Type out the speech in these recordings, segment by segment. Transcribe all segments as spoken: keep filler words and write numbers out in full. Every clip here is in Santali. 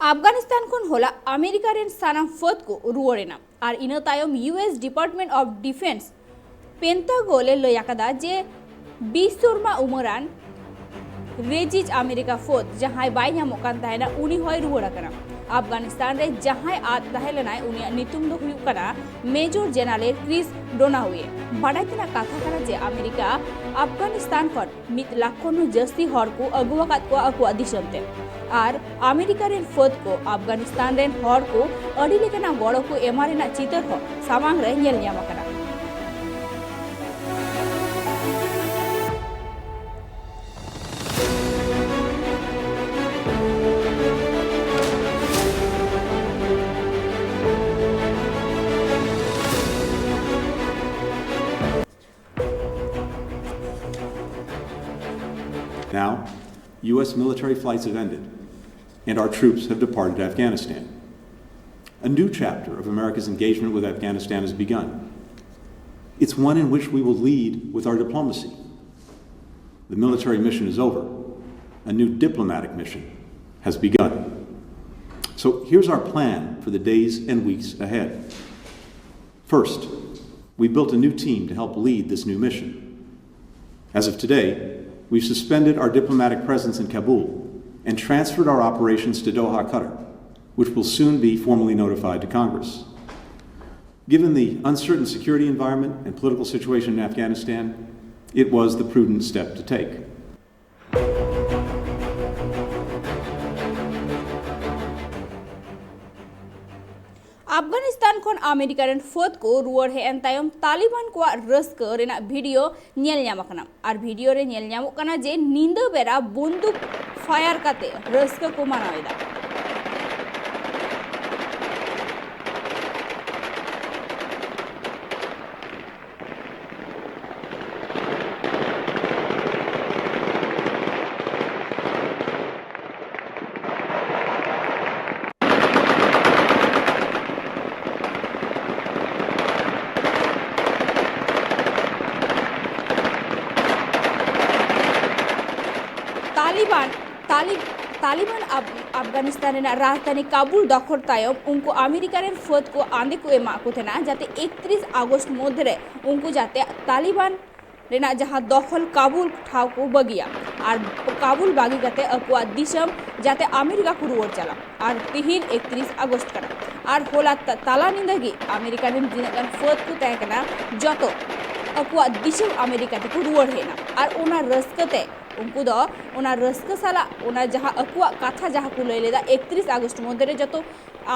ᱟᱯᱷᱜᱟᱱᱤᱥᱛᱟᱱ ᱠᱷᱚᱱ ᱦᱚᱞᱟ ᱟᱢᱮᱨᱤᱠᱟ ᱨᱮᱱ ᱥᱟᱱᱟᱢ ᱯᱷᱟᱹᱫ ᱠᱚ ᱨᱩᱣᱟᱹᱲ ᱮᱱᱟ ᱟᱨ ᱤᱱᱟᱹ ᱛᱟᱭᱚᱢ U S Department of Defence, ᱯᱮᱱᱴᱟᱜᱚᱱ ᱮ ᱞᱟᱹᱭ ᱟᱠᱟᱫᱟ ᱡᱮ ᱵᱤᱥ ᱥᱮᱨᱢᱟ ᱩᱢᱮᱨᱟᱱ ᱨᱮᱡᱤᱡ ᱟᱢᱮᱨᱤᱠᱟ ᱯᱷᱟᱹᱫ ᱡᱟᱦᱟᱸᱭ ᱵᱟᱭ ᱧᱟᱢᱚᱜ ᱠᱟᱱ ᱛᱟᱦᱮᱱᱟ, ᱩᱱᱤ ᱦᱚᱸᱭ ᱨᱩᱣᱟᱹᱲ ᱟᱠᱟᱱᱟ᱾ ᱟᱯᱷᱜᱟᱱᱤᱥᱛᱟᱱ ᱨᱮ ᱡᱟᱦᱟᱸᱭ ᱟᱫ ᱛᱟᱦᱮᱸ ᱞᱮᱱᱟᱭ, ᱩᱱᱤᱭᱟᱜ ᱧᱩᱛᱩᱢ ᱫᱚ ᱦᱩᱭᱩᱜ ᱠᱟᱱᱟ ᱢᱮᱡᱚᱨ ᱡᱮᱱᱟᱨᱮᱞ ᱠᱨᱤᱥ ᱰᱳᱱᱟᱦᱩᱭᱮ᱾ ᱵᱟᱰᱟᱭ ᱛᱮᱱᱟᱜ ᱠᱟᱛᱷᱟ ᱠᱟᱱᱟ ᱡᱮ ᱟᱢᱮᱨᱤᱠᱟ ᱟᱯᱷᱜᱟᱱᱤᱥᱛᱟᱱ ᱠᱷᱚᱱ ᱢᱤᱫ ᱞᱟᱠᱷ ᱠᱷᱚᱱ ᱦᱚᱸ ᱡᱟᱹᱥᱛᱤ ᱦᱚᱲ ᱠᱚ ᱟᱹᱜᱩ ᱟᱠᱟᱫ ᱠᱚᱣᱟ ᱟᱠᱚᱣᱟᱜ ᱫᱤᱥᱚᱢ ᱛᱮ᱾ ᱟᱨ ᱟᱢᱮᱨᱤᱠᱟ ᱨᱮᱱ ᱯᱷᱟᱹᱫ ᱠᱚ ᱟᱯᱷᱜᱟᱱᱤᱥᱛᱟᱱ ᱨᱮᱱ ᱦᱚᱲ ᱠᱚ ᱟᱹᱰᱤ ᱞᱮᱠᱟᱱᱟᱜ ᱜᱚᱲᱚ ᱠᱚ ᱮᱢᱟ ᱨᱮᱱᱟᱜ ᱪᱤᱛᱟᱹᱨ ᱦᱚᱸ ᱥᱟᱢᱟᱝ ᱨᱮ ᱧᱮᱞ ᱧᱟᱢ ᱟᱠᱟᱱᱟ᱾ Now, U S military flights have ended, and our troops have departed Afghanistan. A new chapter of America's engagement with Afghanistan has begun. It's one in which we will lead with our diplomacy. The military mission is over. A new diplomatic mission has begun. So here's our plan for the days and weeks ahead. First, we built a new team to help lead this new mission. As of today, we've suspended our diplomatic presence in Kabul and transferred our operations to Doha, Qatar, which will soon be formally notified to Congress. Given the uncertain security environment and political situation in Afghanistan, it was the prudent step to take. Afghanistan ᱠᱷᱚᱱ ᱟᱢᱮᱨᱤᱠᱟ ᱨᱮᱱ ᱯᱷᱟᱹᱫ ᱠᱚ ᱨᱩᱣᱟᱹᱲ ᱦᱮᱡ ᱮᱱ ᱛᱟᱭᱚᱢ ᱛᱟᱞᱤᱵᱟᱱ ᱠᱚᱣᱟᱜ ᱨᱟᱹᱥᱠᱟᱹ ᱨᱮᱱᱟᱜ ᱵᱷᱤᱰᱤᱭᱳ ᱧᱮᱞ ᱧᱟᱢ ᱟᱠᱟᱱᱟ᱾ ᱟᱨ ᱵᱷᱤᱰᱤᱭᱳ ᱨᱮ ᱧᱮᱞ ᱧᱟᱢᱚᱜ ᱠᱟᱱᱟ ᱡᱮ ᱧᱤᱫᱟᱹ ᱵᱮᱲᱟ ᱵᱚᱱᱫᱩᱠ ᱯᱷᱟᱭᱟᱨ ᱠᱟᱛᱮ ᱨᱟᱹᱥᱠᱟᱹ ᱠᱚ ᱢᱟᱱᱟᱣ ᱮᱫᱟ᱾ ᱛᱟᱞᱤᱵᱟᱱ, ᱛᱟᱞᱤᱵ-, ᱛᱟᱞᱤᱵᱟᱱ ᱟᱯᱷᱜᱟᱱᱤᱥᱛᱟᱱ ᱨᱮᱱᱟᱜ ᱨᱟᱡᱽᱫᱷᱟᱱᱤ ᱠᱟᱵᱩᱞ ᱫᱚᱠᱷᱚᱞ ᱛᱟᱭᱚᱢ ᱩᱱᱠᱩ ᱟᱢᱮᱨᱤᱠᱟ ᱨᱮᱱ ᱯᱷᱟᱹᱫ ᱠᱚ ᱟᱸᱫᱮ ᱠᱚ ᱮᱢᱟᱜ ᱠᱚ ᱛᱟᱦᱮᱱᱟ, ᱡᱟᱛᱮ ᱮᱠᱛᱨᱤᱥ ᱟᱜᱚᱥᱴ ᱢᱚᱫᱽᱫᱷᱮ ᱨᱮ ᱩᱱᱠᱩ ᱡᱟᱛᱮ ᱛᱟᱞᱤᱵᱟᱱ ᱨᱮᱱᱟᱜ ᱡᱟᱦᱟᱸ ᱫᱚᱠᱷᱚᱞ ᱠᱟᱵᱩᱞ ᱴᱷᱟᱶ ᱠᱚ ᱵᱟᱹᱜᱤᱭᱟ ᱟᱨ ᱠᱟᱵᱩᱞ ᱵᱟᱹᱜᱤ ᱠᱟᱛᱮ ᱟᱠᱚᱣᱟᱜ ᱫᱤᱥᱚᱢ ᱡᱟᱛᱮ ᱟᱢᱮᱨᱤᱠᱟ ᱠᱚ ᱨᱩᱣᱟᱹᱲ ᱪᱟᱞᱟᱜ᱾ ᱟᱨ ᱛᱤᱦᱤᱧ ᱮᱠᱛᱨᱤᱥ ᱟᱜᱚᱥᱴ ᱠᱟᱱᱟ, ᱟᱨ ᱦᱚᱞᱟ ᱛᱟᱞᱟ ᱧᱤᱫᱟᱹ ᱜᱮ ᱟᱢᱮᱨᱤᱠᱟ ᱨᱮᱱ ᱛᱤᱱᱟᱹᱜ ᱜᱟᱱ ᱯᱷᱟᱹᱫ ᱠᱚ ᱛᱟᱦᱮᱸ ᱠᱟᱱᱟ, ᱡᱚᱛᱚ ᱟᱠᱚᱣᱟᱜ ᱫᱤᱥᱚᱢ ᱟᱢᱮᱨᱤᱠᱟ ᱛᱮᱠᱚ ᱨᱩᱣᱟᱹᱲ ᱦᱮᱡ ᱮᱱᱟ᱾ ᱟᱨ ᱚᱱᱟ ᱨᱟᱹᱥᱠᱟᱹ ᱛᱮ ᱩᱱᱠᱩ ᱫᱚ ᱚᱱᱟ ᱨᱟᱹᱥᱠᱟᱹ ᱥᱟᱞᱟᱜ ᱚᱱᱟ ᱡᱟᱦᱟᱸ ᱟᱠᱚᱣᱟᱜ ᱠᱟᱛᱷᱟ ᱡᱟᱦᱟᱸ ᱠᱚ ᱞᱟᱹᱭ ᱞᱮᱫᱟ, ᱮᱠᱛᱨᱤᱥ ᱟᱜᱚᱥᱴ ᱢᱚᱫᱽᱫᱷᱮ ᱨᱮ ᱡᱚᱛᱚ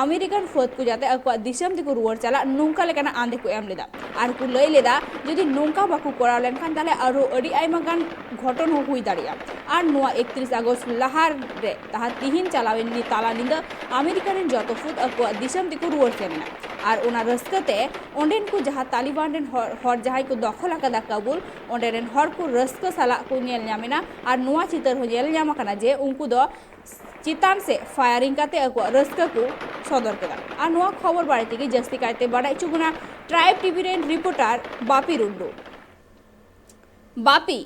ᱟᱢᱮᱨᱤᱠᱟᱱ ᱯᱷᱟᱹᱫ ᱠᱚ ᱡᱟᱛᱮ ᱟᱠᱚᱣᱟᱜ ᱫᱤᱥᱚᱢ ᱛᱮᱠᱚ ᱨᱩᱣᱟᱹᱲ ᱪᱟᱞᱟᱜ, ᱱᱚᱝᱠᱟ ᱞᱮᱠᱟᱱᱟᱜ ᱟᱸᱫᱮ ᱠᱚ ᱮᱢ ᱞᱮᱫᱟ᱾ ᱟᱨ ᱠᱚ ᱞᱟᱹᱭ ᱞᱮᱫᱟ, ᱡᱩᱫᱤ ᱱᱚᱝᱠᱟ ᱵᱟᱠᱚ ᱠᱚᱨᱟᱣ ᱞᱮᱱᱠᱷᱟᱱ ᱛᱟᱦᱚᱞᱮ ᱟᱨᱦᱚᱸ ᱟᱹᱰᱤ ᱟᱭᱢᱟ ᱜᱟᱱ ᱜᱷᱚᱴᱚᱱ ᱦᱚᱸ ᱦᱩᱭ ᱫᱟᱲᱮᱭᱟᱜᱼᱟ᱾ ᱟᱨ ᱱᱚᱣᱟ ᱮᱠᱛᱨᱤᱥ ᱟᱜᱚᱥᱴ ᱞᱟᱦᱟ ᱨᱮ ᱛᱟᱦᱟᱸ ᱛᱤᱦᱤᱧ ᱪᱟᱞᱟᱣᱮᱱ ᱛᱟᱞᱟ ᱧᱤᱫᱟᱹ ᱟᱢᱮᱨᱤᱠᱟ ᱨᱮᱱ ᱡᱚᱛᱚ ᱯᱷᱟᱹᱫ ᱟᱠᱚᱣᱟᱜ ᱫᱤᱥᱚᱢ ᱛᱮᱠᱚ ᱨᱩᱣᱟᱹᱲ ᱥᱮᱱ ᱮᱱᱟ᱾ ᱟᱨ ᱚᱱᱟ ᱨᱟᱹᱥᱠᱟᱹ ᱛᱮ ᱚᱸᱰᱮᱱ ᱠᱚ ᱡᱟᱦᱟᱸ ᱛᱟᱞᱤᱵᱟᱱ ᱨᱮᱱ ᱦᱚᱲ ᱦᱚᱲ ᱡᱟᱦᱟᱸᱭ ᱠᱚ ᱫᱚᱠᱷᱚᱞ ᱟᱠᱟᱫᱟ ᱠᱟᱵᱩᱞ, ᱚᱸᱰᱮ ᱨᱮᱱ ᱦᱚᱲ ᱠᱚ ᱨᱟᱹᱥᱠᱟᱹ ᱥᱟᱞᱟᱜ ᱠᱚ ᱧᱮᱞ ᱧᱟᱢ ᱮᱱᱟ᱾ ᱟᱨ ᱱᱚᱣᱟ ᱪᱤᱛᱟᱹᱨ ᱦᱚᱸ ᱧᱮᱞ ᱧᱟᱢ ᱟᱠᱟᱱᱟ ᱡᱮ ᱩᱱᱠᱩ ᱫᱚ ᱪᱮᱛᱟᱱ ᱥᱮᱫ ᱯᱷᱟᱭᱟᱨᱤᱝ ᱠᱟᱛᱮ ᱟᱠᱚᱣᱟᱜ ᱨᱟᱹᱥᱠᱟᱹ ᱠᱚ ᱥᱚᱫᱚᱨ ᱠᱮᱫᱟ᱾ ᱟᱨ ᱱᱚᱣᱟ ᱠᱷᱚᱵᱚᱨ ᱵᱟᱨᱮ ᱛᱮᱜᱮ ᱡᱟᱹᱥᱛᱤ ᱠᱟᱭᱛᱮ ᱵᱟᱰᱟᱭ ᱦᱚᱪᱚ ᱵᱚᱱᱟ ᱴᱨᱟᱭᱤᱵᱽ ᱴᱤᱵᱷᱤ ᱨᱮᱱ ᱨᱤᱯᱳᱨᱴᱟᱨ ᱵᱟᱯᱤ ᱨᱩᱱᱰᱩ᱾ ᱵᱟᱯᱤ,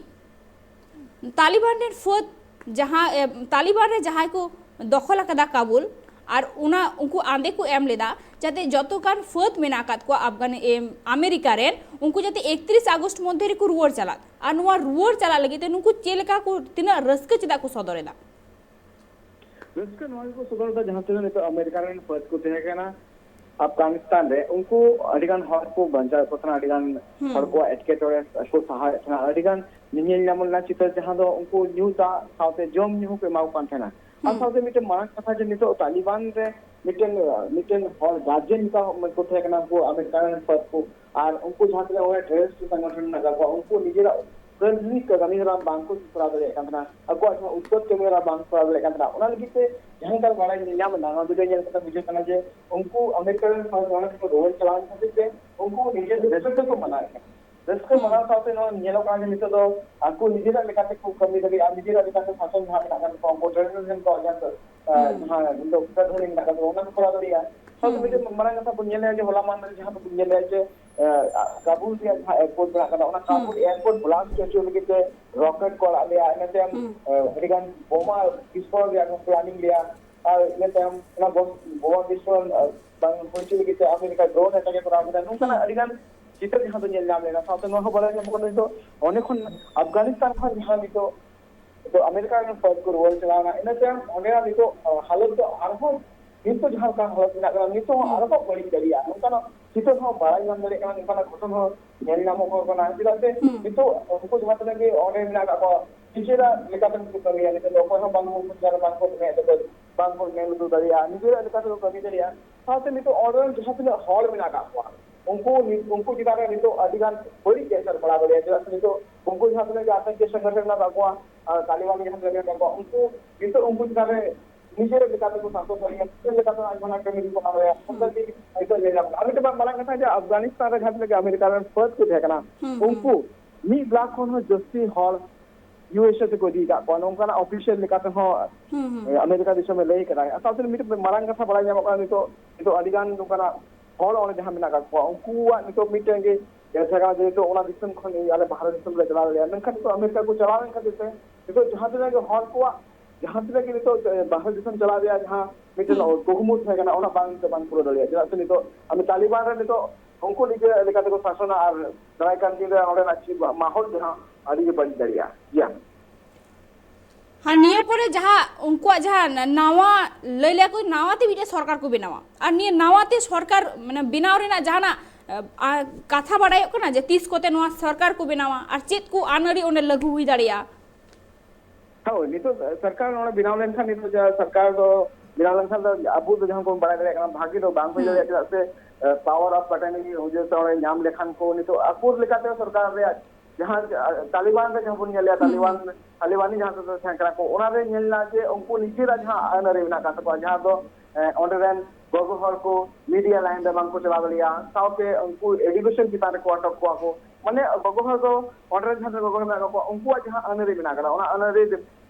ᱛᱟᱞᱤᱵᱟᱱ ᱨᱮᱱ ᱯᱷᱟᱹᱫ ᱡᱟᱦᱟᱸ, ᱮ, ᱛᱟᱞᱤᱵᱟᱱ ᱨᱮ ᱡᱟᱦᱟᱸᱭ ᱠᱚ ᱫᱚᱠᱷᱚᱞ ᱟᱠᱟᱫᱟ ᱠᱟᱵᱩᱞ, ᱟᱨ ᱚᱱᱟ ᱩᱱᱠᱩ ᱟᱸᱫᱮ ᱠᱚ ᱮᱢ ᱞᱮᱫᱟ ᱡᱟᱛᱮ ᱡᱚᱛᱚ ᱜᱟᱱ ᱯᱷᱟᱹᱫ ᱢᱮᱱᱟᱜ ᱟᱠᱟᱫ ᱠᱚᱣᱟ ᱟᱯᱷᱜᱟᱱ, ᱮ, ᱟᱢᱮᱨᱤᱠᱟ ᱨᱮᱱ, ᱩᱱᱠᱩ ᱡᱟᱛᱮ ᱮᱠᱛᱨᱤᱥ ᱟᱜᱚᱥᱴ ᱢᱚᱫᱽᱫᱷᱮ ᱨᱮᱠᱚ ᱨᱩᱣᱟᱹᱲ ᱪᱟᱞᱟᱜ᱾ ᱟᱨ ᱱᱚᱣᱟ ᱨᱩᱣᱟᱹᱲ ᱪᱟᱞᱟᱜ ᱞᱟᱹᱜᱤᱫ ᱛᱮ ᱱᱩᱠᱩ ᱪᱮᱫ ᱞᱮᱠᱟ ᱠᱚ, ᱛᱤᱱᱟᱹᱜ ᱨᱟᱹᱥᱠᱟᱹ ᱪᱮᱫᱟᱜ ᱠᱚ ᱥᱚᱫᱚᱨ ᱮᱫᱟ? ᱨᱟᱹᱥᱠᱟᱹ ᱱᱚᱣᱟ ᱜᱮᱠᱚ ᱥᱚᱫᱚᱨ ᱮᱫᱟ, ᱡᱟᱦᱟᱸ ᱛᱤᱱᱟᱹᱜ ᱱᱤᱛᱚᱜ ᱟᱢᱮᱨᱤᱠᱟ ᱨᱮᱱ ᱯᱷᱟᱹᱫ ᱠᱚ ᱛᱟᱦᱮᱸ ᱠᱟᱱᱟ ᱟᱯᱷᱜᱟᱱᱤᱥᱛᱟᱱ ᱨᱮ, ᱩᱱᱠᱩ ᱟᱹᱰᱤ ᱜᱟᱱ ᱦᱚᱲ ᱠᱚ ᱵᱟᱧᱪᱟᱣᱮᱫ ᱠᱚ ᱛᱟᱦᱮᱱᱟ, ᱟᱹᱰᱤ ᱜᱟᱱ ᱦᱩᱸ᱾ ᱦᱚᱲ ᱠᱚᱣᱟᱜ ᱮᱴᱠᱮᱴᱚᱬᱮ ᱠᱚ ᱥᱟᱦᱟᱣᱮᱫ ᱛᱟᱦᱮᱱᱟ, ᱟᱹᱰᱤ ᱜᱟᱱ ᱧᱮᱧᱮᱞ ᱧᱟᱢ ᱞᱮᱱᱟ ᱪᱤᱛᱟᱹᱨ, ᱡᱟᱦᱟᱸ ᱫᱚ ᱩᱱᱠᱩ ᱧᱩ ᱫᱟᱜ ᱥᱟᱶᱛᱮ ᱡᱚᱢ ᱧᱩ ᱦᱚᱸᱠᱚ ᱮᱢᱟ ᱠᱚ ᱠᱟᱱ ᱛᱟᱦᱮᱱᱟ᱾ ᱟᱨ ᱦᱩᱸ᱾ ᱥᱟᱶᱛᱮ ᱢᱤᱫᱴᱮᱱ ᱢᱟᱨᱟᱝ ᱠᱟᱛᱷᱟ ᱡᱮ ᱱᱤᱛᱚᱜ ᱛᱟᱞᱤᱵᱟᱱ ᱨᱮ ᱢᱤᱫᱴᱮᱱ, ᱢᱤᱫᱴᱮᱱ ᱦᱚᱲ ᱜᱟᱨᱡᱮᱱ ᱞᱮᱠᱟ ᱠᱚ ᱛᱟᱦᱮᱸ ᱠᱟᱱᱟ ᱩᱱᱠᱩ ᱟᱢᱮᱨᱤᱠᱟ ᱨᱮᱱ ᱯᱷᱟᱹᱫ ᱠᱚ, ᱟᱨ ᱩᱱᱠᱩ ᱡᱟᱦᱟᱸ ᱛᱤᱱᱟᱹᱜ ᱚᱸᱰᱮ ᱴᱮᱨᱚᱨᱤᱥᱴ ᱥᱚᱝᱜᱚᱴᱷᱚᱱ ᱢᱮᱱᱟᱜ ᱠᱟᱜ ᱠᱚᱣᱟ, ᱩᱱᱠᱩ ᱱᱤᱡᱮᱨᱟᱜ ᱠᱟᱹᱢᱤ, ᱠᱟᱹᱢᱤ ᱦᱚᱨᱟ ᱵᱟᱝ ᱠᱚ ᱠᱚᱨᱟᱣ ᱫᱟᱲᱮᱭᱟᱜ ᱠᱟᱱ ᱛᱟᱦᱮᱱᱟ, ᱟᱠᱚᱣᱟᱜ ᱡᱟᱦᱟᱸ ᱩᱫᱽᱫᱳᱜᱽ ᱠᱟᱹᱢᱤ ᱦᱚᱨᱟ ᱵᱟᱝ ᱠᱚ ᱠᱚᱨᱟᱣ ᱫᱟᱲᱮᱭᱟᱜ ᱠᱟᱱ ᱛᱟᱦᱮᱱᱟ᱾ ᱚᱱᱟ ᱞᱟᱹᱜᱤᱫ ᱛᱮ ᱡᱟᱦᱟᱸ ᱞᱮᱠᱟ ᱵᱟᱲᱟᱭ ᱧᱟᱢ ᱮᱱᱟ, ᱱᱚᱣᱟ ᱵᱷᱤᱰᱤᱭᱳ ᱧᱮᱞ ᱠᱟᱛᱮ ᱵᱩᱡᱷᱟᱹᱜ ᱠᱟᱱᱟ ᱡᱮ ᱩᱱᱠᱩ ᱟᱢᱮᱨᱤᱠᱟ ᱨᱮᱱ ᱦᱚᱲ ᱱᱚᱣᱟ ᱠᱚ ᱨᱩᱣᱟᱹᱲ ᱪᱟᱞᱟᱣ ᱠᱷᱟᱹᱛᱤᱨ ᱛᱮ ᱩᱱᱠᱩ ᱱᱤᱡᱮ ᱨᱟᱹᱥᱠᱟᱹ ᱠᱚ ᱢᱟᱱᱟᱣᱮᱫ ᱠᱟᱱᱟ᱾ ᱨᱟᱹᱥᱠᱟᱹ ᱦᱩᱸ᱾ ᱢᱟᱱᱟᱣ ᱥᱟᱶᱛᱮ ᱱᱚᱣᱟ ᱧᱮᱞᱚᱜ ᱠᱟᱱᱟ ᱡᱮ ᱱᱤᱛᱚᱜ ᱫᱚ ᱟᱠᱚ ᱱᱤᱡᱮᱨᱟᱜ ᱞᱮᱠᱟᱛᱮ ᱠᱚ ᱠᱟᱹᱢᱤ ᱫᱟᱲᱮᱭᱟᱜᱼᱟ, ᱱᱤᱡᱮᱨᱟᱜ ᱞᱮᱠᱟᱛᱮ ᱥᱟᱥᱚᱱ ᱡᱟᱦᱟᱸ ᱢᱮᱱᱟᱜ ᱟᱠᱟᱫ ᱛᱟᱠᱚᱣᱟ, ᱩᱱᱠᱩ ᱴᱮᱨᱚᱨᱤᱡᱚᱢ ᱠᱚ ᱡᱟᱦᱟᱸ ᱫᱚ, ᱟᱸ, ᱦᱩᱸ᱾ ᱡᱟᱦᱟᱸ ᱱᱤᱛᱚᱜ ᱩᱜᱽᱨᱟᱫᱷᱟᱨᱤ ᱢᱮᱱᱟᱜ ᱟᱠᱟᱫ ᱛᱟᱠᱚᱣᱟ, ᱚᱱᱟ ᱠᱚ ᱠᱚᱨᱟᱣ ᱫᱟᱲᱮᱭᱟᱜᱼᱟ᱾ ᱥᱟᱶᱛᱮ ᱢᱤᱫᱴᱮᱱ ᱢᱟᱨᱟᱝ ᱠᱟᱛᱷᱟ ᱵᱚᱱ ᱧᱮᱞ ᱞᱮᱜᱼᱟ ᱡᱮ ᱦᱚᱞᱟ ᱢᱟᱦᱫᱮᱨ ᱡᱟᱦᱟᱸ ᱵᱚᱱ ᱧᱮᱞ ᱞᱮᱜᱼᱟ ᱡᱮ, ᱮ, ᱠᱟᱵᱩᱞ ᱨᱮᱭᱟᱜ ᱡᱟᱦᱟᱸ ᱮᱭᱟᱨᱯᱳᱨᱴ ᱢᱮᱱᱟᱜ ᱟᱠᱟᱫᱟ, ᱚᱱᱟ ᱠᱟᱵᱩᱞ ᱮᱭᱟᱨᱯᱳᱨᱴ ᱵᱞᱟᱥᱴ ᱦᱚᱪᱚ ᱞᱟᱹᱜᱤᱫ ᱛᱮ ᱨᱚᱠᱮᱴ ᱠᱚ ᱟᱲᱟᱜ ᱞᱮᱜᱼᱟ, ᱤᱱᱟᱹ ᱛᱟᱭᱚᱢ, ᱮ, ᱟᱹᱰᱤᱜᱟᱱ ᱵᱳᱢᱟ ᱵᱤᱥᱯᱷᱳᱨᱚᱱ ᱨᱮᱭᱟᱜ ᱠᱚ ᱯᱞᱟᱱᱤᱝ ᱞᱮᱜᱼᱟ᱾ ᱟᱨ ᱤᱱᱟᱹ ᱛᱟᱭᱚᱢ ᱚᱱᱟ ᱵᱚᱢ, ᱵᱳᱢᱟ ᱵᱤᱥᱯᱷᱳᱨᱚᱱ, ᱮ, ᱵᱟᱝ ᱦᱩᱭ ᱦᱚᱪᱚ ᱞᱟᱹᱜᱤᱫ ᱛᱮ ᱟᱢᱮᱨᱤᱠᱟ ᱰᱨᱳᱱ ᱮᱴᱟᱠ ᱮ ᱠᱚᱨᱟᱣ ᱠᱮᱫᱟ᱾ ᱱᱚᱝᱠᱟᱱᱟᱜ ᱟᱹᱰᱤᱜᱟᱱ ᱪᱤᱛᱟᱹᱨ ᱡᱟᱦᱟᱸ ᱫᱚ ᱧᱮᱞ ᱧᱟᱢ ᱞᱮᱱᱟ᱾ ᱥᱟᱶᱛᱮ ᱱᱚᱣᱟ ᱦᱚᱸ ᱵᱟᱲᱟᱭ ᱧᱟᱢᱚᱜ ᱠᱟᱱᱟ, ᱱᱤᱛᱚᱜ ᱚᱸᱰᱮ ᱠᱷᱚᱱ ᱟᱯᱷᱜᱟᱱᱤᱥᱛᱟᱱ ᱠᱷᱚᱱ ᱡᱟᱦᱟᱸ ᱱᱤᱛᱚᱜ ᱱᱤᱛᱚᱜ ᱟᱢᱮᱨᱤᱠᱟ ᱨᱮᱱ ᱯᱷᱟᱹᱫ ᱠᱚ ᱨᱩᱣᱟᱹᱲ ᱪᱟᱞᱟᱣ ᱮᱱᱟ᱾ ᱤᱱᱟᱹ ᱛᱟᱭᱚᱢ ᱚᱸᱰᱮᱱᱟᱜ ᱱᱤᱛᱚᱜ, ᱟ, ᱦᱟᱞᱚᱛ ᱫᱚ ᱟᱨᱦᱚᱸ ᱱᱤᱛᱚᱜ ᱡᱟᱦᱟᱸ ᱞᱮᱠᱟ ᱦᱟᱞᱚᱛ ᱢᱮᱱᱟᱜ ᱠᱟᱫᱟ, ᱱᱤᱛᱚᱜ ᱦᱚᱸ ᱟᱨᱦᱚᱸ ᱵᱟᱹᱲᱤᱡ ᱫᱟᱲᱮᱭᱟᱜᱼᱟ, ᱱᱚᱝᱠᱟᱱᱟᱜ ᱪᱤᱛᱟᱹᱨ ᱦᱚᱸ ᱵᱟᱲᱟᱭ ᱧᱟᱢ ᱫᱟᱲᱮᱭᱟᱜ ᱠᱟᱱᱟ, ᱱᱚᱝᱠᱟᱱᱟᱜ ᱜᱷᱚᱴᱚᱱ ᱦᱚᱸ ᱧᱮᱞ ᱧᱟᱢᱚᱜ ᱠᱟᱱᱟ᱾ ᱪᱮᱫᱟᱜ ᱥᱮ ᱱᱤᱛᱚᱜ ᱩᱱᱠᱩ ᱡᱟᱦᱟᱸ ᱛᱤᱱᱟᱹᱜ ᱜᱮ ᱚᱸᱰᱮ ᱢᱮᱱᱟᱜ ᱟᱠᱟᱫ ᱠᱚᱣᱟ, ᱱᱤᱡᱮᱨᱟᱜ ᱞᱮᱠᱟᱛᱮ ᱠᱚ ᱠᱟᱹᱢᱤᱭᱟ, ᱱᱤᱛᱚᱜ ᱫᱚ ᱚᱠᱚᱭ ᱦᱚᱸ ᱵᱟᱝ ᱠᱚ ᱵᱟᱝ ᱠᱚ ᱢᱮᱫ ᱨᱮᱠᱚ, ᱵᱟᱝ ᱠᱚ ᱢᱮᱫ ᱞᱩᱛᱩᱨ ᱫᱟᱲᱮᱭᱟᱜᱼᱟ, ᱱᱤᱡᱮᱨᱟᱜ ᱞᱮᱠᱟ ᱛᱮᱠᱚ ᱠᱟᱹᱢᱤ ᱫᱟᱲᱮᱭᱟᱜᱼᱟ᱾ ᱥᱟᱶᱛᱮ ᱱᱤᱛᱚᱜ ᱚᱸᱰᱮ ᱨᱮᱱ ᱡᱟᱦᱟᱸ ᱛᱤᱱᱟᱹᱜ ᱦᱚᱲ ᱢᱮᱱᱟᱜ ᱟᱠᱟᱫ ᱠᱚᱣᱟ, ᱩᱱᱠᱩ ᱱᱤ-, ᱩᱱᱠᱩ ᱪᱮᱛᱟᱱ ᱨᱮ ᱱᱤᱛᱚᱜ ᱟᱹᱰᱤ ᱜᱟᱱ ᱵᱟᱹᱲᱤᱡ ᱮᱥᱮᱨ ᱯᱟᱲᱟᱣ ᱫᱟᱲᱮᱭᱟᱜᱼᱟ᱾ ᱪᱮᱫᱟᱜ ᱥᱮ ᱱᱤᱛᱚᱜ ᱩᱱᱠᱩ ᱡᱟᱦᱟᱸ ᱛᱤᱱᱟᱹᱜ ᱜᱮ ᱟᱛᱚᱝᱠᱤ ᱥᱚᱝᱜᱚᱴᱷᱚᱱ ᱢᱮᱱᱟᱜ ᱟᱠᱟᱫ ᱠᱚᱣᱟ, ᱟᱨ ᱛᱟᱞᱤᱵᱟᱱ ᱡᱟᱦᱟᱸ ᱛᱤᱱᱟᱹᱜ ᱢᱮᱱᱟᱜ ᱟᱠᱟᱫ ᱠᱚᱣᱟ, ᱩᱱᱠᱩ ᱱᱤᱛᱚᱜ ᱩᱱᱠᱩ ᱪᱮᱛᱟᱱ ᱨᱮ ᱱᱤᱡᱮᱨ ᱞᱮᱠᱟ ᱛᱮᱠᱚ ᱥᱟᱥᱚᱱ ᱫᱟᱲᱮᱭᱟᱜᱼᱟ, ᱱᱤᱡᱮᱨ ᱞᱮᱠᱟ ᱛᱮ ᱟᱭᱢᱟ ᱠᱟᱹᱢᱤ ᱠᱚ ᱠᱚᱨᱟᱣ ᱫᱟᱲᱮᱭᱟᱜᱼᱟ᱾ ᱚᱱᱠᱟ ᱜᱮ ᱱᱤᱛᱚᱜ ᱧᱮᱞ ᱧᱟᱢᱚᱜ ᱠᱟᱱᱟ᱾ ᱟᱨ ᱢᱤᱫᱴᱮᱱ ᱢᱟᱨᱟᱝ ᱠᱟᱛᱷᱟ ᱡᱮ ᱟᱯᱷᱜᱟᱱᱤᱥᱛᱟᱱ ᱨᱮ ᱡᱟᱦᱟᱸ ᱛᱤᱱᱟᱹᱜ ᱜᱮ ᱟᱢᱮᱨᱤᱠᱟ ᱨᱮᱱ ᱯᱷᱟᱹᱫ ᱠᱚ ᱛᱟᱦᱮᱸ ᱠᱟᱱᱟ, ᱩᱱᱠᱩ ᱢᱤᱫ ᱞᱟᱠᱷ ᱠᱷᱚᱱ ᱦᱚᱸ ᱡᱟᱹᱥᱛᱤ ᱦᱚᱲ ᱤᱭᱩ ᱮᱥ ᱮ ᱛᱮᱠᱚ ᱤᱫᱤ ᱟᱠᱟᱫ ᱠᱚᱣᱟ, ᱱᱚᱝᱠᱟᱱᱟᱜ ᱚᱯᱷᱤᱥᱤᱭᱟᱞ ᱞᱮᱠᱟ ᱛᱮᱦᱚᱸ, ᱦᱩᱸ, ᱦᱩᱸ᱾ ᱮ, ᱟᱢᱮᱨᱤᱠᱟ ᱫᱤᱥᱚᱢᱮ ᱞᱟᱹᱭ ᱠᱟᱫᱟ᱾ ᱥᱟᱶᱛᱮ ᱢᱤᱫᱴᱮᱱ ᱢᱟᱨᱟᱝ ᱠᱟᱛᱷᱟ ᱵᱟᱲᱟᱭ ᱧᱟᱢᱚᱜ ᱠᱟᱱᱟ, ᱱᱤᱛᱚᱜ, ᱱᱤᱛᱚᱜ ᱟᱹᱰᱤ ᱜᱟᱱ ᱱᱚᱝᱠᱟᱱᱟᱜ ᱦᱚᱲ ᱚᱸᱰᱮ ᱡᱟᱦᱟᱸ ᱢᱮᱱᱟᱜ ᱟᱠᱟᱫ ᱠᱚᱣᱟ, ᱩᱱᱠᱩᱣᱟᱜ ᱱᱤᱛᱚᱜ ᱢᱤᱫᱴᱮᱱ ᱜᱮ ᱡᱟᱭᱜᱟ ᱡᱮ ᱱᱤᱛᱚᱜ ᱚᱱᱟ ᱫᱤᱥᱚᱢ ᱠᱷᱚᱱ ᱤᱧ ᱟᱞᱮ ᱵᱟᱦᱨᱮ ᱫᱤᱥᱚᱢ ᱞᱮ ᱪᱟᱞᱟᱣ ᱫᱟᱲᱮᱭᱟᱜᱼᱟ, ᱢᱮᱱᱠᱷᱟᱱ ᱱᱤᱛᱚᱜ ᱟᱢᱮᱨᱤᱠᱟ ᱠᱚ ᱪᱟᱞᱟᱣ ᱞᱮᱱ ᱠᱷᱟᱹᱛᱤᱨ ᱛᱮ ᱱᱤᱛᱚᱜ ᱡᱟᱦᱟᱸ ᱛᱤᱱᱟᱹᱜ ᱜᱮ ᱦᱚᱲ ᱠᱚᱣᱟᱜ ᱡᱟᱦᱟᱸ ᱛᱤᱱᱟᱹᱜ ᱜᱮ ᱱᱤᱛᱚᱜ, ᱮ, ᱵᱟᱦᱨᱮ ᱫᱤᱥᱚᱢ ᱪᱟᱞᱟᱣ ᱨᱮᱭᱟᱜ ᱡᱟᱦᱟᱸ ᱢᱤᱫᱴᱮᱱ ᱦᱩᱸ᱾ ᱠᱩᱠᱢᱩ ᱛᱟᱦᱮᱸ ᱠᱟᱱᱟ, ᱚᱱᱟ ᱵᱟᱝ ᱛᱮ ᱵᱟᱝ ᱯᱩᱨᱟᱹᱣ ᱫᱟᱲᱮᱭᱟᱜᱼᱟ᱾ ᱪᱮᱫᱟᱜ ᱥᱮ ᱱᱤᱛᱚᱜ ᱟᱢ ᱛᱟᱞᱤᱵᱟᱱ ᱨᱮ ᱱᱤᱛᱚᱜ ᱩᱱᱠᱩ ᱱᱤᱡᱮ ᱞᱮᱠᱟ ᱛᱮᱠᱚ ᱥᱟᱥᱚᱱᱟ ᱟᱨ ᱫᱟᱨᱟᱭ ᱠᱟᱱ ᱫᱤᱱ ᱨᱮ ᱚᱸᱰᱮᱱᱟᱜ ᱪᱮᱫ ᱢᱟᱦᱚᱞ ᱡᱟᱦᱟᱸ ᱟᱹᱰᱤ ᱜᱮ ᱵᱟᱹᱲᱤᱡ ᱫᱟᱲᱮᱭᱟᱜᱼᱟ᱾ ᱡᱤᱭᱟ᱾ ᱟᱨ ᱱᱤᱭᱟᱹ ᱯᱚᱨᱮ ᱡᱟᱦᱟᱸ ᱩᱱᱠᱩᱣᱟᱜ ᱡᱟᱦᱟᱸ ᱱᱟᱣᱟ, ᱞᱟᱹᱭ ᱞᱮᱭᱟ ᱠᱚ ᱱᱟᱣᱟ ᱛᱮ ᱢᱤᱫᱴᱮᱱ ᱥᱚᱨᱠᱟᱨ ᱠᱚ ᱵᱮᱱᱟᱣᱟ, ᱟᱨ ᱱᱤᱭᱟᱹ ᱱᱟᱣᱟ ᱛᱮ ᱥᱚᱨᱠᱟᱨ ᱢᱟᱱᱮ ᱵᱮᱱᱟᱣ ᱨᱮᱱᱟᱜ ᱡᱟᱦᱟᱱᱟᱜ, ᱟ, ᱠᱟᱛᱷᱟ ᱵᱟᱲᱟᱭᱚᱜ ᱠᱟᱱᱟ ᱡᱮ ᱛᱤᱥ ᱠᱚᱛᱮ ᱱᱚᱣᱟ ᱥᱚᱨᱠᱟᱨ ᱠᱚ ᱵᱮᱱᱟᱣᱟ ᱟᱨ ᱪᱮᱫ ᱠᱚ ᱟᱹᱱᱟᱹᱨᱤ ᱚᱸᱰᱮ ᱞᱟᱹᱜᱩ ᱦᱩᱭ ᱫᱟᱲᱮᱭᱟᱜᱼᱟ? ᱦᱳᱭ, ᱱᱤᱛᱚᱜ ᱥᱚᱨᱠᱟᱨ ᱱᱚᱰᱮ ᱵᱮᱱᱟᱣ ᱞᱮᱱᱠᱷᱟᱱ, ᱱᱤᱛᱚᱜ ᱡᱟᱦᱟᱸ ᱥᱚᱨᱠᱟᱨ ᱫᱚ ᱵᱮᱱᱟᱣ ᱞᱮᱱᱠᱷᱟᱱ ᱫᱚ ᱟᱵᱚ ᱫᱚ ᱡᱟᱦᱟᱸ ᱵᱚᱱ ᱵᱟᱲᱟᱭ ᱫᱟᱲᱮᱭᱟᱜ ᱠᱟᱱᱟ, ᱵᱷᱟᱜᱤ ᱫᱚ ᱵᱟᱝ ᱦᱩᱭ ᱦᱩᱸ᱾ ᱫᱟᱲᱮᱭᱟᱜᱼᱟ, ᱪᱮᱫᱟᱜ ᱥᱮ, ᱮ, ᱯᱟᱣᱟᱨ ᱚᱯᱷ ᱟᱴᱟᱨᱱᱤ ᱡᱩᱫᱤ ᱛᱟᱦᱚᱞᱮ ᱧᱟᱢ ᱞᱮᱠᱷᱟᱱ ᱠᱚ, ᱱᱤᱛᱚᱜ ᱟᱠᱚ ᱞᱮᱠᱟᱛᱮ ᱥᱚᱨᱠᱟᱨ ᱨᱮᱭᱟᱜ ᱡᱟᱦᱟᱸ, ᱟ, ᱛᱟᱞᱤᱵᱟᱱ ᱨᱮ ᱡᱟᱦᱟᱸ ᱵᱚᱱ ᱧᱮᱞᱮᱜᱼᱟ, ᱦᱩᱸ, ᱛᱟᱞᱤᱵᱟᱱ, ᱦᱩᱸ᱾ ᱛᱟᱞᱤᱵᱟᱱᱤ ᱡᱟᱦᱟᱸ ᱛᱮᱫᱚ ᱛᱟᱦᱮᱸ ᱠᱟᱱᱟ ᱠᱚ, ᱚᱱᱟᱨᱮ ᱧᱮᱞ ᱮᱱᱟ ᱡᱮ ᱩᱱᱠᱩ ᱱᱤᱡᱮᱨᱟᱜ ᱡᱟᱦᱟᱸ ᱟᱹᱱ ᱟᱹᱨᱤ ᱢᱮᱱᱟᱜ ᱟᱠᱟᱫ ᱛᱟᱠᱚᱣᱟ, ᱡᱟᱦᱟᱸ ᱫᱚ, ᱮ, ᱚᱸᱰᱮ ᱨᱮᱱ ᱜᱚᱜᱚ ᱦᱚᱲ ᱠᱚ ᱢᱤᱰᱤᱭᱟ ᱞᱟᱭᱤᱱ ᱨᱮ ᱵᱟᱝ ᱠᱚ ᱪᱟᱞᱟᱣ ᱫᱟᱲᱮᱭᱟᱜᱼᱟ, ᱥᱟᱶᱛᱮ ᱩᱱᱠᱩ ᱮᱰᱩᱠᱮᱥᱚᱱ ᱪᱮᱛᱟᱱ ᱨᱮᱠᱚ ᱟᱴᱚᱠ ᱠᱚᱣᱟ ᱠᱚ, ᱢᱟᱱᱮ ᱜᱚᱜᱚ ᱦᱚᱲ ᱫᱚ ᱚᱸᱰᱮ ᱨᱮᱱ ᱡᱟᱦᱟᱸ ᱛᱤᱱᱟᱹᱜ ᱜᱚᱜᱚ ᱦᱚᱲ ᱢᱮᱱᱟᱜ ᱠᱟᱜ ᱠᱚᱣᱟ, ᱩᱱᱠᱩᱣᱟᱜ ᱡᱟᱦᱟᱸ ᱟᱹᱱ ᱟᱹᱨᱤ ᱢᱮᱱᱟᱜ ᱟᱠᱟᱫᱟ, ᱚᱱᱟ ᱟᱹᱱ ᱟᱹᱨᱤ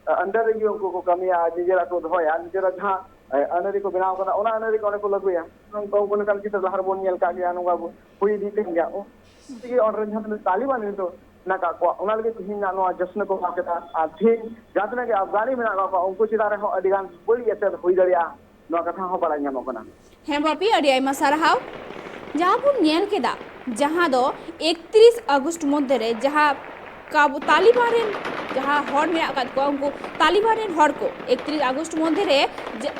ᱟᱱᱰᱟᱨ ᱨᱮᱜᱮ ᱩᱱᱠᱩ ᱠᱚ ᱠᱟᱹᱢᱤᱭᱟ, ᱟᱨ ᱱᱤᱡᱮᱨᱟᱜ ᱠᱚ ᱫᱚᱦᱚᱭᱟ, ᱱᱤᱡᱮᱨᱟᱜ ᱡᱟᱦᱟᱸ ᱟᱹᱱ ᱟᱹᱨᱤ ᱠᱚ ᱵᱮᱱᱟᱣ ᱠᱟᱫᱟ, ᱚᱱᱟ ᱟᱹᱱ ᱟᱹᱨᱤ ᱠᱚ ᱚᱸᱰᱮ ᱠᱚ ᱞᱟᱹᱜᱩᱭᱟ᱾ ᱱᱚᱝᱠᱟ ᱩᱱᱠᱩ ᱞᱮᱠᱟᱱ ᱪᱤᱛᱟᱹᱨ ᱞᱟᱦᱟ ᱨᱮᱵᱚᱱ ᱧᱮᱞ ᱠᱟᱜ ᱜᱮᱭᱟ, ᱱᱚᱝᱠᱟ ᱦᱩᱭ ᱤᱫᱤᱜ ᱠᱟᱱ ᱜᱮᱭᱟ᱾ ᱩᱱ ᱛᱮᱜᱮ ᱚᱸᱰᱮ ᱨᱮᱱ ᱡᱟᱦᱟᱸ ᱛᱤᱱᱟᱹᱜ ᱛᱟᱞᱤᱵᱟᱱ ᱱᱤᱛᱚᱜ ᱢᱮᱱᱟᱜ ᱠᱟᱜ ᱠᱚᱣᱟ, ᱚᱱᱟ ᱞᱟᱹᱜᱤᱫ ᱛᱮᱦᱮᱧ ᱱᱚᱣᱟ ᱡᱚᱥᱱᱚ ᱠᱚ ᱢᱟᱱᱟᱣ ᱠᱮᱫᱟ᱾ ᱟᱨ ᱛᱮᱦᱮᱧ ᱡᱟᱦᱟᱸ ᱛᱤᱱᱟᱹᱜ ᱜᱮ ᱟᱯᱜᱟᱱᱤ ᱢᱮᱱᱟᱜ ᱠᱟᱜ ᱠᱚᱣᱟ, ᱩᱱᱠᱩ ᱪᱮᱛᱟᱱ ᱨᱮᱦᱚᱸ ᱟᱹᱰᱤ ᱜᱟᱱ ᱵᱟᱹᱲᱤᱡ ᱮᱥᱮᱨ ᱦᱩᱭ ᱫᱟᱲᱮᱭᱟᱜᱼᱟ, ᱱᱚᱣᱟ ᱠᱟᱛᱷᱟ ᱦᱚᱸ ᱵᱟᱲᱟᱭ ᱧᱟᱢᱚᱜ ᱠᱟᱱᱟ᱾ ᱦᱮᱸ ᱵᱟᱯᱤ, ᱟᱹᱰᱤ ᱟᱭᱢᱟ ᱥᱟᱨᱦᱟᱣ᱾ ᱡᱟᱦᱟᱸ ᱵᱚᱱ ᱧᱮᱞ ᱠᱮᱫᱟ, ᱡᱟᱦᱟᱸ ᱫᱚ ᱮᱠᱛᱨᱤᱥ ᱟᱜᱚᱥᱴ ᱢᱚᱫᱽᱫᱷᱮ ᱨᱮ ᱡᱟᱦᱟᱸ ᱠᱟᱵᱩ-, ᱛᱟᱞᱤᱵᱟᱱ ᱨᱮᱱ ᱡᱟᱦᱟᱸ ᱦᱚᱲ ᱢᱮᱱᱟᱜ ᱟᱠᱟᱫ ᱠᱚᱣᱟ, ᱩᱱᱠᱩ ᱛᱟᱞᱤᱵᱟᱱ ᱨᱮᱱ ᱦᱚᱲ ᱠᱚ ᱮᱠᱛᱨᱤᱥ ᱟᱜᱚᱥᱴ ᱢᱚᱫᱽᱫᱷᱮ ᱨᱮ ᱡᱟ-,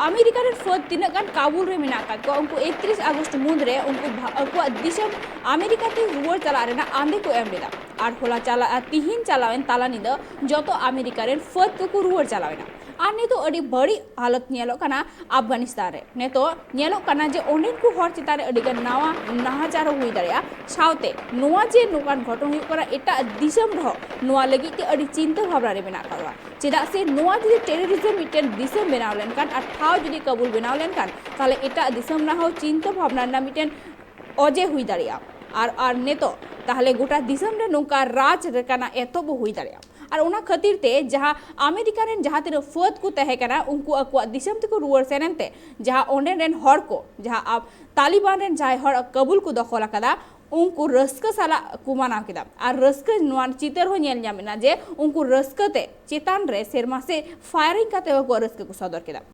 ᱟᱢᱮᱨᱤᱠᱟ ᱨᱮᱱ ᱯᱷᱟᱹᱫ ᱛᱤᱱᱟᱹᱜ ᱜᱟᱱ ᱠᱟᱵᱩᱞ ᱨᱮ ᱢᱮᱱᱟᱜ ᱟᱠᱟᱫ ᱠᱚᱣᱟ, ᱩᱱᱠᱩ ᱮᱠᱛᱨᱤᱥ ᱟᱜᱚᱥᱴ ᱢᱩᱫᱽ ᱨᱮ ᱩᱱᱠᱩ ᱵᱷᱟ-, ᱟᱠᱚᱣᱟᱜ ᱫᱤᱥᱚᱢ ᱟᱢᱮᱨᱤᱠᱟ ᱛᱮ ᱨᱩᱣᱟᱹᱲ ᱪᱟᱞᱟᱜ ᱨᱮᱱᱟᱜ ᱟᱸᱫᱮ ᱠᱚ ᱮᱢ ᱞᱮᱫᱟ᱾ ᱟᱨ ᱦᱚᱞᱟ ᱪᱟᱞᱟᱜ, ᱛᱤᱦᱤᱧ ᱪᱟᱞᱟᱣᱮᱱ ᱛᱟᱞᱟ ᱧᱤᱫᱟᱹ ᱡᱚᱛᱚ ᱟᱢᱮᱨᱤᱠᱟ ᱨᱮᱱ ᱯᱷᱟᱹᱫ ᱠᱚᱠᱚ ᱨᱩᱣᱟᱹᱲ ᱪᱟᱞᱟᱣᱮᱱᱟ᱾ ᱟᱨ ᱱᱤᱛᱚᱜ ᱟᱹᱰᱤ ᱵᱟᱹᱲᱤᱡ ᱦᱟᱞᱚᱛ ᱧᱮᱞᱚᱜ ᱠᱟᱱᱟ ᱟᱯᱜᱟᱱᱤᱥᱛᱟᱱ ᱨᱮ᱾ ᱱᱤᱛᱚᱜ ᱧᱮᱞᱚᱜ ᱠᱟᱱᱟ ᱡᱮ ᱚᱸᱰᱮᱱ ᱠᱚ ᱦᱚᱲ ᱪᱮᱛᱟᱱ ᱨᱮ ᱟᱹᱰᱤ ᱜᱟᱱ ᱱᱟᱣᱟ ᱱᱟᱦᱟᱪᱟᱨ ᱦᱚᱸ ᱦᱩᱭ ᱫᱟᱲᱮᱭᱟᱜᱼᱟ᱾ ᱥᱟᱶᱛᱮ ᱱᱚᱣᱟ ᱡᱮ ᱱᱚᱝᱠᱟᱱ ᱜᱷᱚᱴᱚᱱ ᱦᱩᱭᱩᱜ ᱠᱟᱱᱟ ᱮᱴᱟᱜ ᱫᱤᱥᱚᱢ ᱨᱮᱦᱚᱸ, ᱱᱚᱣᱟ ᱞᱟᱹᱜᱤᱫ ᱛᱮ ᱟᱹᱰᱤ ᱪᱤᱱᱛᱟᱹ ᱵᱷᱟᱵᱽᱱᱟ ᱨᱮ ᱢᱮᱱᱟᱜ ᱟᱠᱟᱫ ᱠᱚᱣᱟ᱾ ᱪᱮᱫᱟᱜ ᱥᱮ ᱱᱚᱣᱟ ᱡᱩᱫᱤ terrorism ᱢᱤᱫᱴᱮᱱ ᱫᱤᱥᱚᱢ ᱵᱮᱱᱟᱣ ᱞᱮᱱᱠᱷᱟᱱ ᱟᱨ ᱴᱷᱟᱶ ᱡᱩᱫᱤ ᱠᱟᱵᱩᱞ ᱵᱮᱱᱟᱣ ᱞᱮᱱᱠᱷᱟᱱ, ᱛᱟᱦᱞᱮ ᱮᱴᱟᱜ ᱫᱤᱥᱚᱢ ᱨᱮᱱᱟᱜ ᱦᱚᱸ ᱪᱤᱱᱛᱟᱹ ᱵᱷᱟᱵᱽᱱᱟ ᱨᱮᱱᱟᱜ ᱢᱤᱫᱴᱮᱱ ᱚᱡᱮ ᱦᱩᱭ ᱫᱟᱲᱮᱭᱟᱜᱼᱟ᱾ ᱟᱨ, ᱟᱨ ᱱᱤᱛᱚᱜ ᱛᱟᱦᱞᱮ ᱜᱚᱴᱟ ᱫᱤᱥᱚᱢ ᱨᱮ ᱱᱚᱝᱠᱟ ᱨᱟᱡᱽ ᱞᱮᱠᱟᱱᱟᱜ ᱮᱛᱚᱦᱚᱵ ᱦᱩᱭ ᱫᱟᱲᱮᱭᱟᱜᱼᱟ᱾ ᱟᱨ ᱚᱱᱟ ᱠᱷᱟᱹᱛᱤᱨ ᱛᱮ ᱡᱟᱦᱟᱸ ᱟᱢᱮᱨᱤᱠᱟ ᱨᱮᱱ ᱡᱟᱦᱟᱸ ᱛᱤᱱᱟᱹᱜ ᱯᱷᱟᱹᱫ ᱠᱚ ᱛᱟᱦᱮᱸ ᱠᱟᱱᱟ, ᱩᱱᱠᱩ ᱟᱠᱚᱣᱟᱜ ᱫᱤᱥᱚᱢ ᱛᱮᱠᱚ ᱨᱩᱣᱟᱹᱲ ᱥᱮᱱ ᱮᱱᱛᱮ, ᱡᱟᱦᱟᱸ ᱚᱸᱰᱮ ᱨᱮᱱ ᱦᱚᱲ ᱠᱚ, ᱡᱟᱦᱟᱸ ᱟᱵ-, ᱛᱟᱞᱤᱵᱟᱱ ᱨᱮᱱ ᱡᱟᱦᱟᱸᱭ ᱦᱚᱲ ᱠᱟᱵᱩᱞ ᱠᱚ ᱫᱚᱠᱷᱚᱞ ᱟᱠᱟᱫᱟ, ᱩᱱᱠᱩ ᱨᱟᱹᱥᱠᱟᱹ ᱥᱟᱞᱟᱜ ᱠᱚ ᱢᱟᱱᱟᱣ ᱠᱮᱫᱟ᱾ ᱟᱨ ᱨᱟᱹᱥᱠᱟᱹ, ᱱᱚᱣᱟ ᱪᱤᱛᱟᱹᱨ ᱦᱚᱸ ᱧᱮᱞ ᱧᱟᱢ ᱮᱱᱟ ᱡᱮ ᱩᱱᱠᱩ ᱨᱟᱹᱥᱠᱟᱹ ᱛᱮ ᱪᱮᱛᱟᱱ ᱨᱮ ᱥᱮᱨᱢᱟ ᱥᱮᱫ firing ᱠᱟᱛᱮ ᱦᱚᱸ ᱟᱠᱚᱣᱟᱜ ᱨᱟᱹᱥᱠᱟᱹ ᱠᱚ ᱥᱚᱫᱚᱨ ᱠᱮᱫᱟ᱾